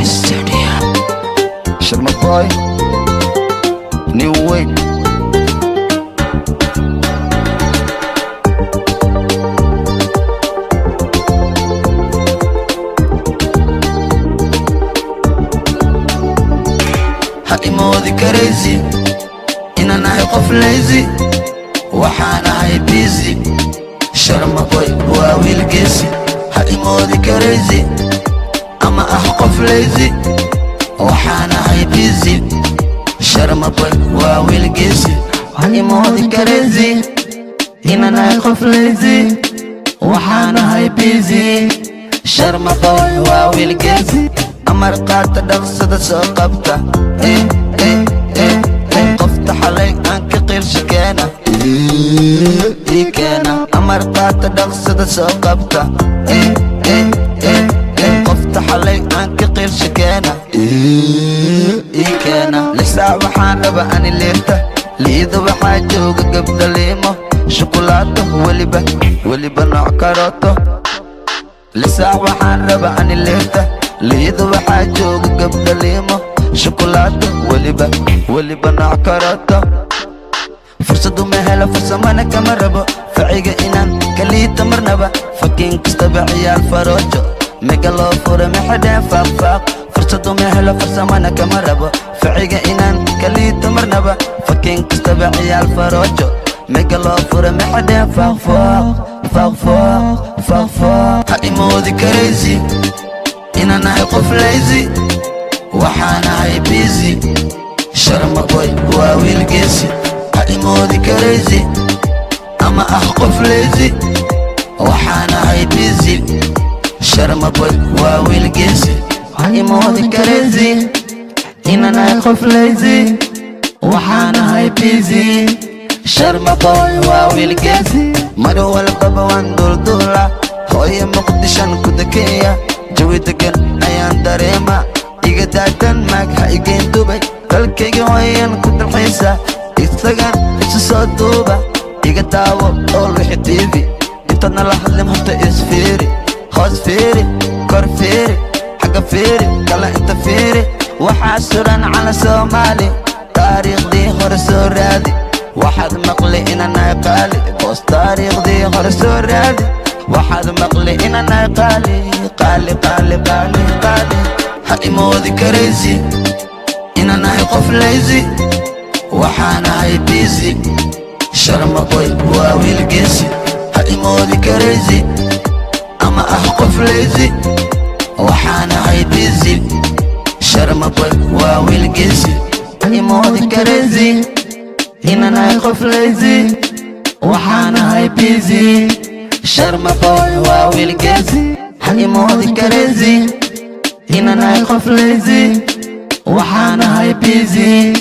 Studio. Sharma Boy, New Wave. Ha imoodi karaysi inaan ahay qof lazy, waxaan ahay busy. Sharma Boy waa wiil geesi. Ha imoodi karaysi ama ah qof lazy, waxaan ahay busy. Sharma Boy waa wiil geesi. Ha imoodi karaysi inaan ahay qof lazy, waxaan ahay busy. Sharma Boy waa wiil geesi. Amar qaata, dhaqsada soo qabta. Eh, eh, eh, eh. Qofta xalay aan ka qiilsha keena, ii keena. Amar qaata, dhaqsada soo qabta. Eh, eh, eh, eh. Qofta xalay aan ka qiilsha keena, ii keena. 6 saac waxaan raba ani liirta liida, waxaa jooga gabdha liimo shukulaato, weliba weliba nooc karooto. 6 saac waxaan raba ani liirta liida, waxaa jooga gabdha liimo shukulaato, weliba weliba nooc karooto. Fursadu ma helo, farsamana kama rabo faciga inaan kaliita marnaba. Fakiin kastaba ciyaal faroojo mega loo fura maxadheen faaqfaaq. Fursadu ma helo, farsamana kama rabo faciga inaan kaliita marnaba. Fakiin kastaba ciyaal faroojo mega loo fura maxadheen faaqfaaq, faaqfaaq, faaqfaaq. Ha imoodi karaysi inaan ahay qof lazy, waxaan ahay busy. Sharma Boy waa wiil geesi. Ha imoodi karaysi ama ah qof lazy, waxaan ahay busy. Sharma Boy waa wiil geesi. Ha imoodi karaysi inaan ahay qof lazy, waxaan ahay busy. Sharma Boy waa wiil geesi. Mar walbaba waan duulduula, hooyo Muqdishan ku dekeeya, jawi degan ayaan dareema. Iga daatan maag, ha igeen Dubay, dalkayga hooyan ku dalxiisa. Isagan isu soo duuba, iga daawo oo wixi TV. Intaadna la hadlin horta isfiiri, hoos fiiri, kor fiiri, xagga fiiri, kala inta fiiri. Waxaa suran cala Soomaali, taariikhdii hore soo raadi. Waxaad maqli inanahay qaali boos, taariikhdii hore soo raadi. Waxaad maqli inanahay qaali, qaali, qaali, qaali, qaali. Ha imoodi karaysi inaan ahay qof lazy, waxaan ahay busy. Sharma Boy waa wiil geesi. Ha imoodi karaysi ama ah qof lazy, waxaan ahay busy. Sharma Boy waa wiil geesi. Ha imoodi karaysi inaan ahay qof lazy, waxaan ahay busy. Sharma Boy waa wiil geesi. Ha imoodi karaysi inaan ahay qof lazy, waxaan ahay busy.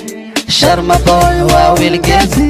Sharma Boy waa wiil geesi.